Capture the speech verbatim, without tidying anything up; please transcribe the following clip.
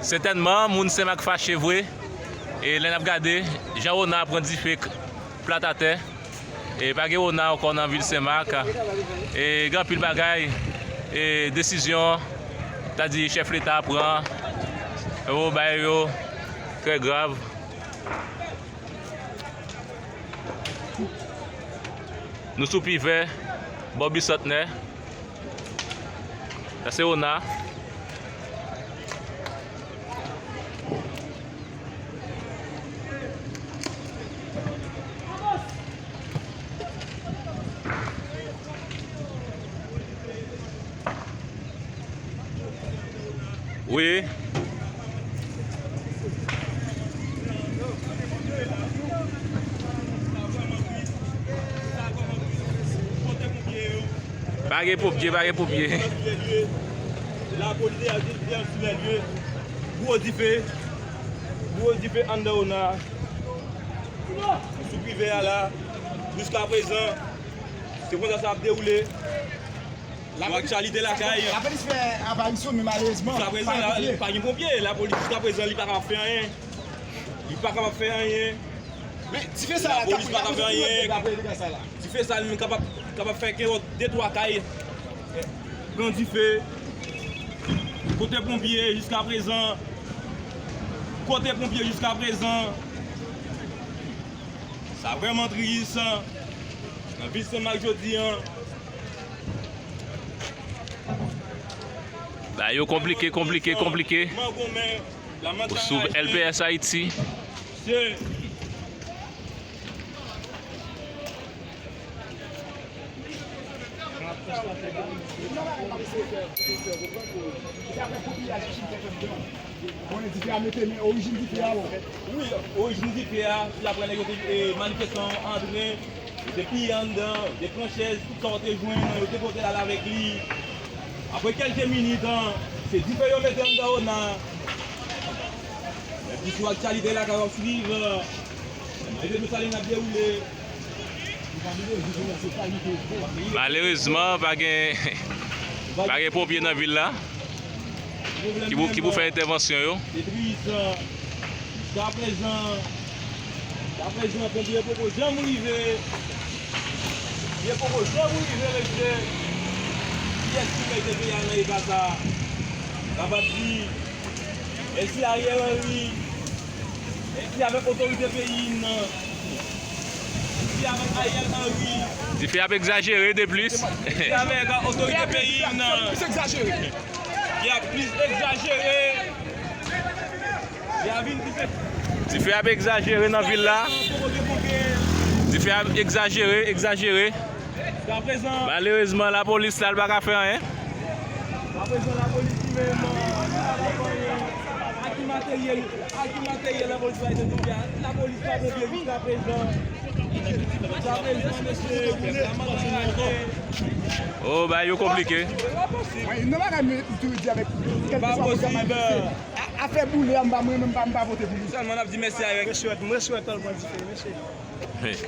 Sètènman, moun Senmak fache vre. E lè n ap gade, jan Wona pran dife k-, plat atè. E pa gen Wona ankò nan vil Senmak. E gen anpil bagay, e desizyon, ta di chèf Leta pran. Yo, bagay yo trè grav. Nou sou Pivè, bò Bisantnè. Sa se Wona. Wi. Pa gen ponpye, pa gen ponpye. Lapolis te sou lè lye. Gwo dife. Gwo dife anndan Wona. Sou Pivè a la. Jiskaprezan, se konsa sa ap dewoule. Yon aktyalite lakay. Lapolis fè aparisyon, men malerezman, jiskaprezan, pa gen ponpye. Lapolis, jiskaprezan, li pa kapab fè anyen. Li pa kapab fè anyen. Men dife sa a, lapolis pa ka fè anyen. Dife sa a, li menm kapab, kapab fè ke de twa kay pran dife. Kote ponpye jiskaprezan? Kote ponpye jiskaprezan? Sa vrèman tris. Nan vil Senmak jodi a. Bagay yo konplike, konplike, konplike. Ou sou L P S Ayiti. Konnen dife a mete, men orijin dife a bon. Wi, orijin dife a, se apre nèg yo te, e, manifestan an antren, yo te piye anndan, yo te pran chèz, tout sa yo te jwenn, yo te pote l al avèk li. Apre kèlke minit, an, se dife yo mete anndan Wona. Epi sou aktyalite la k ap swiv, e, se tou sa li n ap dewoule. Malerezman, pa gen, pa gen ponpye nan vil la ki pou, ki pou fè entèvansyon yo. Se tris. Jiskaprezan, jiskaprezan, ponpye poko janm rive. Ponpye poko janm rive, mesye. Kiyès ki mete peyi a nan eta sa? N ap di, mèsi Ariel Henry. Mèsi avèk otorite peyi n nan. Mèsi avèk Ariel Henry. Dife ap egzajere de plis. Mèsi avèk otorite peyi n nan. Ki ap plis egzajere. Dife ap egzajere nan vil la. Dife ap egzajere, egzajere. Malerezman, lapolis la, l pa ka fè anyen. Aprezen lapolis li menm, li pa ka fè anyen. Ak ki materyèl, ak ki materyèl lapolis la te touye a? Lapolis pa ponpye jiskaprezan. Jiskaprezan, mesye, la manman rache. Oh, bagay yo konplike. Mwen, nan bagay mwen toujou di avèk kèlkeswa pwogram a, a, afè boule a, m pa, mwen menm, m pa, m pa vote pou li. Sèlman n ap di mèsi avèk. Mwen swèt, mwen swèt tèlman dife, mesye. Hey.